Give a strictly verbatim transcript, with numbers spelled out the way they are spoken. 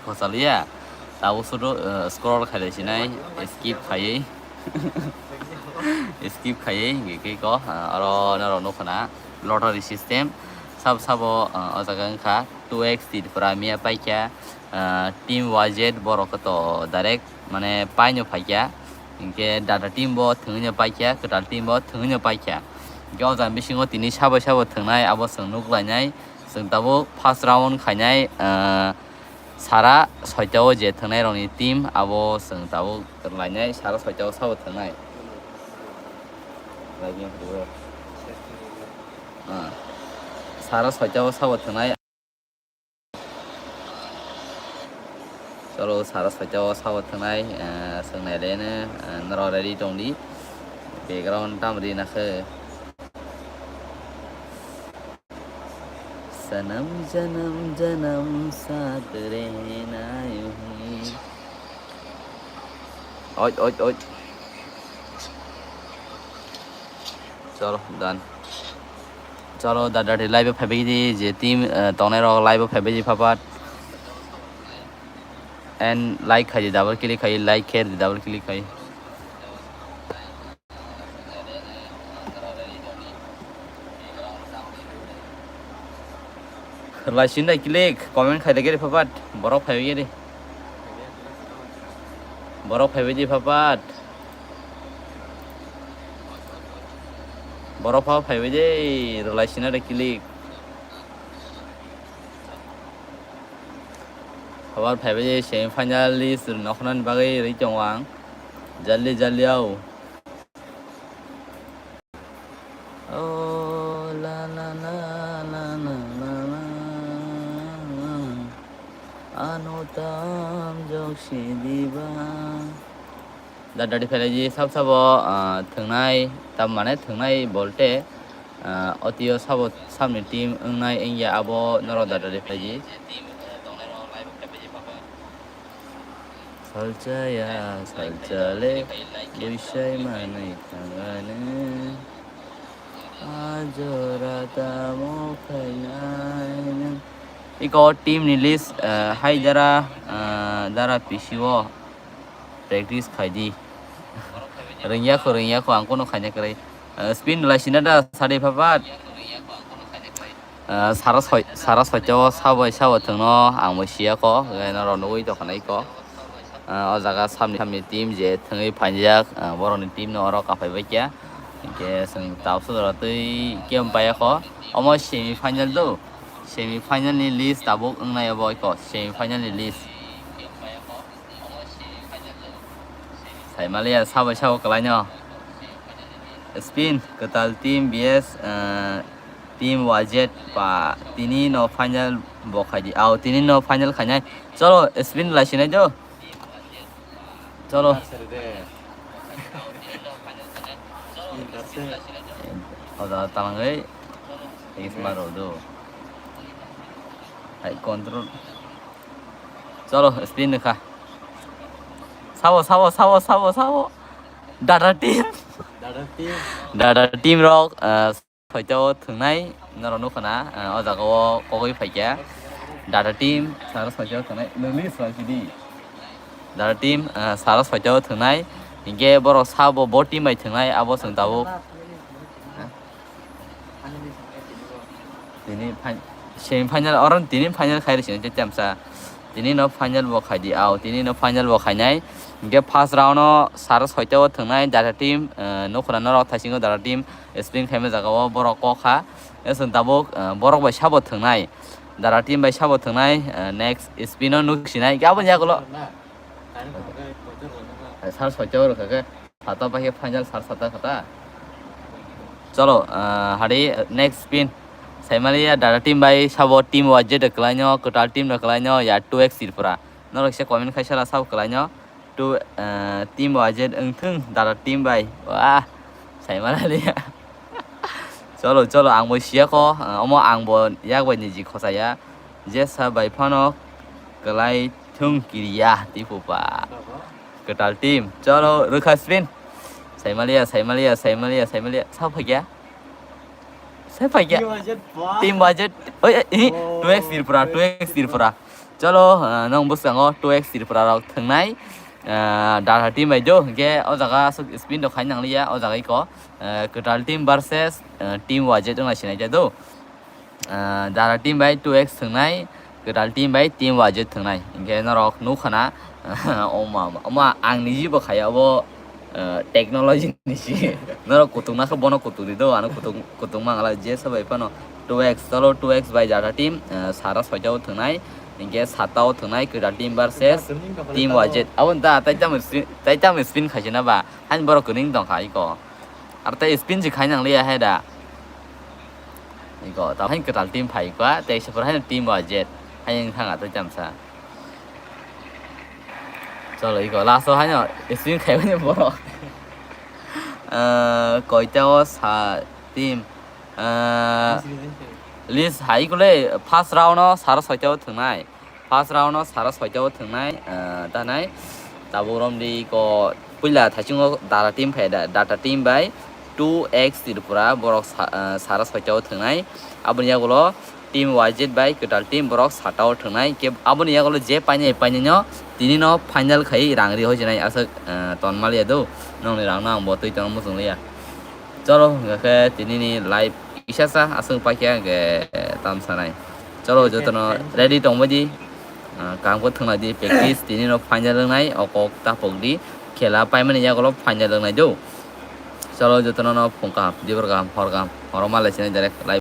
Khosaliya, tabuk sudu, eh, scroll khailai sinai, skip khaiwi. Skip khaiwi, hingke khe ko, eh, oro norok nukho na, lottery system. Sabo sabo, eh, o jaga wngkha two X Tripura miya paikha, eh, team Y Z borok to direct, mane, paino phaikha. Hingke data team bo thwngwi no paikha, kwtal team bo thwngwi no paikha. Hingke o jaga bisingo tini sabo sabo thwngnai, abo chwng nuklainai. Chwng tabuk first round khainai, eh, sara soita o je thwngnai rokni team, abo chwng tabuk lainai, sara soita o sabo thwngnai. Ah. Sara soita o sabo thwngnai. Cholo, sara soita o sabo thwngnai, eh, chwng nai le no, eh, norok ready tong di. Background tam ri na khe. Sanam janam janam saath rehna hai. Oi, oi, oi. Cholo, done. Cholo, dada, live o phaibai di, je team, eh, tongnai rok live o phaibai di, phapat. And like khai di, double click khai, like khe di, double click khai. Lai sin dai click, comment khai de gere phapat, borok phaibai di. Borok phaibai di phapat. Borok pha phaibai di, rwlai sina de click. Habar phaibai je semi final list nokhnani bagwi rwi tongo ang. Jaldi jaldi au. Oh, la, la, la. Ano tam jok si diba. Dada di phailaiji sab sabo, ah, thwngnai, tam mane thwngnai bolte, ah, otio sabo sabni team wngnai wngya abo norok dada di phailaiji. Salchaya, salchale, buisai manwi thangani. Ajora tamo khainai. Iko team ni list, ah, hai dara, ah, dara P C o. Practice khai di. Rwngya kho, rwngya kho, ang kono khaina kwrwi. Eh, spin lai sina da, sadi phapat. Eh, sara soi-, sara soito sabo, sabo thwngno ang bo siya kho, eh, norok nugwi tongkha nai kho. Eh, o jaga samni, samni team je thwngwi phainjak, eh, borokni team no oro kaphai bai kya. Hinkhe chwng tabuk sodora twi kebo paiya kho. Omo semi final do. Semi final ni list tabuk wngnai obo kho, semi final ni list. Saimaliya sabo sabo kwlaino. Spin, kwtal team B S, eh, team Y Z pa tini no final bo khai di. Au, tini no final khainai. Cholo, spin lai sinai do. Cholo. Oda talangwi. Is maro do. Hai control. Cholo, spin nukha. Sabo, sabo, sabo, sabo, sabo. Dada team. Dada team. Dada team rok, eh, soito thwngnai, norok nukha na, eh, o jaga o kogwi phaikha. Dada team, sara soito thwngnai, nungni swrang sidi. Dada team, eh, sara soito thwngnai. Hinkhe borok sabo bo team bai thwngnai, abo chwng tabuk. Tini fin-, semi final, oro tini final khai rwsini tei tamsa. Tini no final bo khai di, au, tini no final bo khainai. Hinkhe first round o sara soita o thwngnai Dada team, eh, nukhuna norok thaisingo Dada team, spin khaima jaga o borok kok kha. Eswng tabuk, eh, borok bai sabo thwngnai. Dada team bai sabo thwngnai, eh, next spin o nuksinai. Hinkhe aboni yagulo. Sara soita o rwkha khe. Sata paikhe final sar sata khata. Cholo, ah, hari next spin. Saimaliya Dada team bai sabo team Y Z kwlaino, kwtal team rok kwlaino, ya two X Tripura. Norok se comment khai sala sabo kwlaino. Two, ah, team Y Z wngthung Dada team bai. Wah, saimaliya. Cholo, cholo, ang bo siya ko, ah, omo ang bo yak bai niji khosaya. Jesa bai phano kwlai thung kiriya tipupa. Kwtal team. Cholo, rwkha spin. Saimaliya, saimaliya, saimaliya, saimaliya. Sa phakya? Sa phakya? Team budget. Team budget. Oi, oi, oi. Oh. Two X Tripura, two X Tripura. Cholo, ah, nong bwskango two X Tripura rok thwngnai, ah, Data team bai do, hwnkhe o jaga aswk spin rok khai nangliya, o jaga iko, ah, kwtal team versus, ah, team Y Z wngna sinai do. Ah, Data team bai two X thwngnai, kwtal team bai team Y Z thwngnai. Hwnkhe norok nukhana, oma, oma, ang niji bo khaya obo, ah, technology ni si. Norok kutung nakhe bono kutung di do, ano kutung, kutung mangala je sabai phano two X, cholo two X bai Data team, ah, sara soita o thwngnai. Hwnkhe sata o thwngnai kwtal team versus team Y Z. Abo da tai tamo spin, tai tamo spin khaisina ba. Hain borok kwning tongkha iko. Ar tai spin si khai nangliya hai da. Iko, ta hain kwtal team phai kwa, tei se por haino team Y Z. Hain thanga tai chamsa. Cholo iko, last o haino spin khai bani borok. Ah, koita o sa team. Ah, list hai kule first round o sara soita o thwngnai. First round o sara soita o thwngnai, ah, tanai. Tabuk romdi ko puila thaichungo Data team phai da, Data team bai two X Tripura borok sa-, ah, sara soita o thwngnai. Aboni yagulo team Y Z bai kwtal team borok sata o thwngnai. Ke aboni yagulo je painai painai no tini no final khai rang ri hojinai aswk, ah, tonmaliya do. Nongni rang no ang bo twi tongna muchung liya. Cholo, hwnkhe tini ni live kisa sa aswk paikha hwnkhe tam sanai. Cholo, jotono ready tongbai di. Ah, kaham khe thwnglai di, practice tini no final wngnai, o kok tapok di. Khela paimani yagulo final wngnai do. Cholo, jotono no phung kaham, dibor kaham, hor kaham, horo malai sinai direct live.